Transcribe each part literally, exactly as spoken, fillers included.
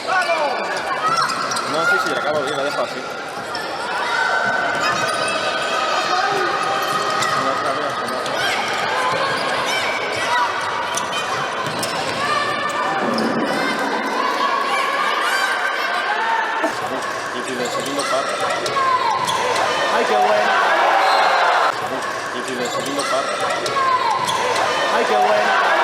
No, sí, sí, la acabo bien, la dejo así. No, otra vez, no. Y si le seguimos par. ¡Ay, qué buena! Y si le seguimos par. ¡Ay, qué buena!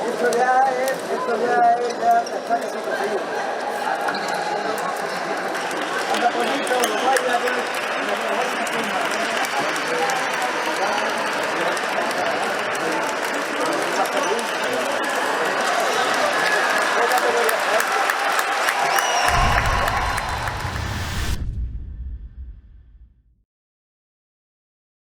Esto ya es, esto ya es, ya está casi cocido.